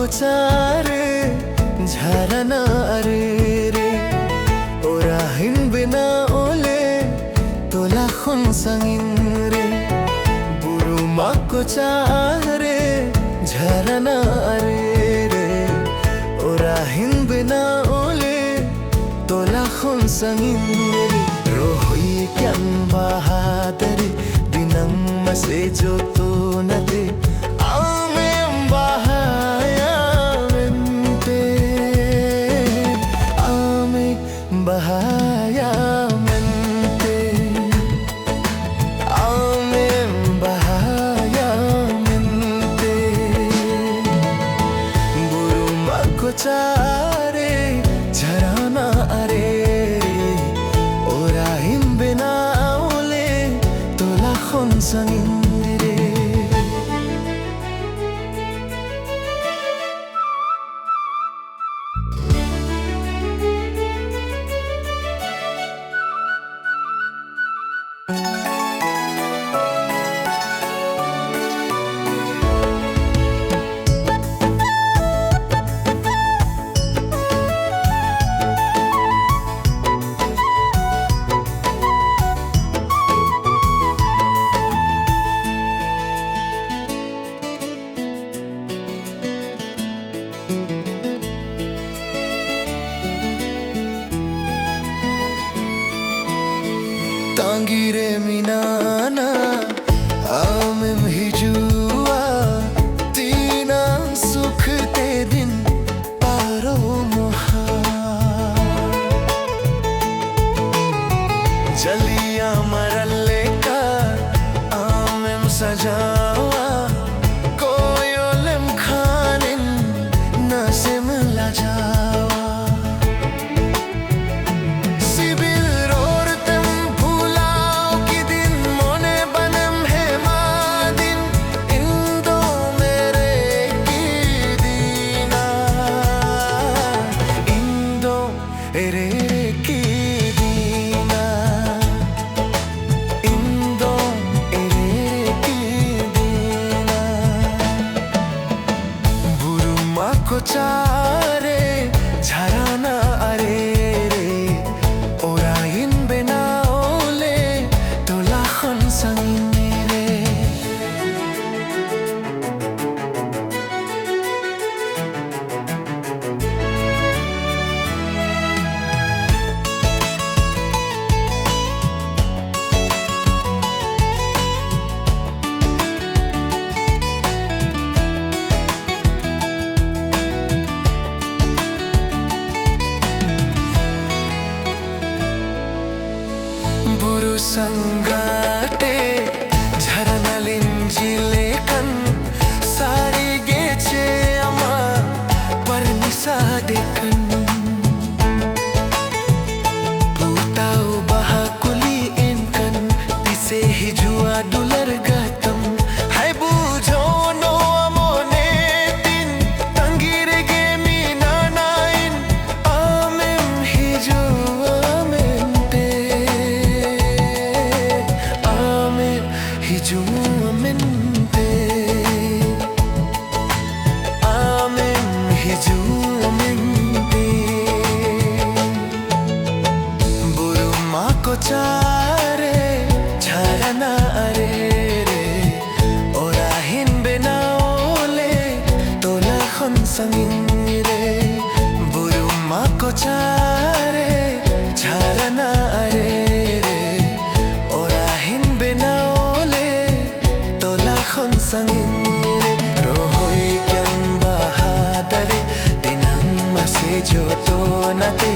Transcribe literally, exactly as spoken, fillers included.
ᱠᱚᱪᱟᱨᱮ ᱡᱷᱟᱨᱱᱟ ᱟᱨᱮ ᱨᱮ, ᱚᱨᱟᱦᱤᱱ ᱵᱮᱱᱟᱣ ᱞᱮ ᱛᱚᱞᱟ ᱠᱷᱚᱱ ᱥᱟᱺᱜᱤᱧ ᱨᱮ᱾ ᱵᱩᱨᱩ ᱢᱟᱜ ᱠᱚᱪᱟᱨᱮ ᱡᱷᱟᱨᱱᱟ ᱟᱨᱮ ᱨᱮ, ᱚᱨᱟᱦᱤᱱ ᱵᱮᱱᱟᱣ ᱞᱮ ᱛᱚᱞᱟ ᱠᱷᱚᱱ ᱥᱟᱺᱜᱤᱧ ᱨᱮ᱾ ᱨᱚᱦᱚᱭ ᱠᱟᱱ ᱵᱟᱦᱟ ᱫᱟᱨᱮ ᱫᱤᱱᱟᱹᱢ ᱢᱟᱥᱮ ᱡᱚᱛᱚᱱᱟᱛᱮ, ᱟᱢᱮᱢ ᱵᱟᱦᱟᱭᱟ ᱢᱮᱱᱛᱮ, ᱟᱢᱮ ᱵᱟᱦᱟᱭᱟ ᱢᱮᱱᱛᱮ, ᱟᱢᱮᱢ ᱵᱟᱦᱟᱭᱟ ᱢᱮᱱᱛᱮ᱾ ᱵᱩᱨᱩ ᱢᱟᱜ ᱠᱚᱪᱟᱨᱮ ᱡᱷᱟᱨᱱᱟ ᱟᱨᱮ ᱨᱮ, ᱚᱨᱟᱦᱤᱱ ᱵᱮᱱᱟᱣ ᱞᱮ ᱛᱚᱞᱟ ᱠᱷᱚᱱ ᱥᱟᱺᱜᱤᱧ ᱨᱮ᱾ ᱛᱟᱺᱜᱤ ᱨᱮ ᱢᱮᱱᱟᱱᱟ, ᱟᱢᱮᱢ ᱦᱤᱡᱩᱜᱼᱟ, ᱛᱤᱱᱟᱹᱜ ᱥᱩᱠ ᱛᱮ ᱫᱤᱱ ᱯᱟᱨᱚᱢᱚᱜᱼᱟ᱾ ᱡᱟᱹᱞᱤᱭᱟ ᱢᱟᱨᱟᱞ ᱞᱮᱠᱟ ᱟᱢᱮᱢ ᱥᱟᱡᱟᱣᱟ, ᱠᱚᱭᱚᱞᱮᱢ ᱠᱷᱟᱱᱮᱱ ᱱᱟᱥᱮᱢ ᱞᱟᱡᱟᱣᱟ᱾ ᱥᱤᱵᱤᱞ ᱨᱚᱲ ᱛᱮᱢ ᱵᱷᱩᱞᱟᱣ ᱠᱤᱫᱤᱧ, ᱢᱚᱱᱮ ᱵᱟᱱᱮᱢ ᱦᱮᱢᱟᱫᱤᱧ, ᱤᱧ ᱫᱚᱢ ᱮᱲᱮ ᱠᱤᱫᱤᱧᱟ, ᱤᱧ ᱫᱚᱢ ᱮᱲᱮ ᱠᱤᱫᱤᱧᱟ, ᱤᱧ ᱫᱚᱢ ᱮᱲᱮ ᱠᱤᱫᱤᱧᱟ᱾ ᱵᱩᱨᱩ ᱥᱟᱸᱜᱟᱛᱮ ᱡᱷᱟᱨᱱᱟ ᱞᱤᱸᱡᱤ ᱞᱮᱠᱟᱱ, ᱥᱟᱹᱨᱤ ᱜᱮ ᱪᱮ ᱟᱢᱟᱜ ᱯᱟᱹᱨᱱᱤ ᱥᱟᱰᱮ ᱠᱟᱱ᱾ ᱯᱚᱛᱟᱣ ᱵᱟᱦᱟ ᱠᱩᱞᱤ ᱮᱱᱠᱷᱟᱱ, ᱛᱤᱥᱮ ᱦᱤᱡᱩᱜᱼᱟ ᱫᱩᱞᱟᱹᱲ ᱜᱟᱛᱟᱢ? ᱦᱟᱭ ᱵᱩᱡᱷᱟᱹᱣ ᱱᱚᱣᱟ ᱢᱚᱱᱮ ᱛᱤᱧ, ᱛᱟᱺᱜᱤ ᱨᱮᱜᱮ ᱢᱮᱱᱟᱱᱟᱭᱤᱧ, ᱟᱢᱮᱢ ᱦᱤᱡᱩᱜᱼᱟ ᱢᱮᱱᱛᱮ, ᱟᱢᱮᱢ ᱦᱤᱡᱩᱜᱼᱟ ᱢᱮᱱᱛᱮ, ᱟᱢᱮᱢ ᱦᱤᱡᱩᱜᱼᱟ ᱢᱮᱱᱛᱮ᱾ ᱵᱩᱨᱩᱢᱟ ᱠᱚᱪᱟᱨᱮ, ᱡᱷᱟᱨᱱᱟ ᱟᱨᱮ ᱨᱮ, ᱚᱲᱟᱜ ᱤᱧ ᱵᱮᱱᱟᱣ ᱞᱮ, ᱴᱚᱞᱟ ᱠᱷᱚᱱ ᱥᱟᱺᱜᱤᱧ ᱨᱮ᱾ ᱵᱩᱨᱩᱢᱟ ᱠᱚᱪᱟᱨᱮ, ᱡᱷᱟᱨᱱᱟ ᱟᱨᱮ ᱨᱮ, ᱚᱲᱟᱜ ᱤᱧ ᱵᱮᱱᱟᱣ ᱞᱮ, ᱴᱚᱞᱟ ᱠᱷᱚᱱ ᱥᱟᱺᱜᱤᱧ ᱨᱮ᱾ ᱨᱚᱦᱚᱭ ᱠᱟᱱ ᱵᱟᱦᱟ ᱫᱟᱨᱮ, ᱫᱤᱱᱟᱹᱢ ᱢᱟᱥᱮ ᱡᱚᱛᱚᱱᱟᱛᱮ᱾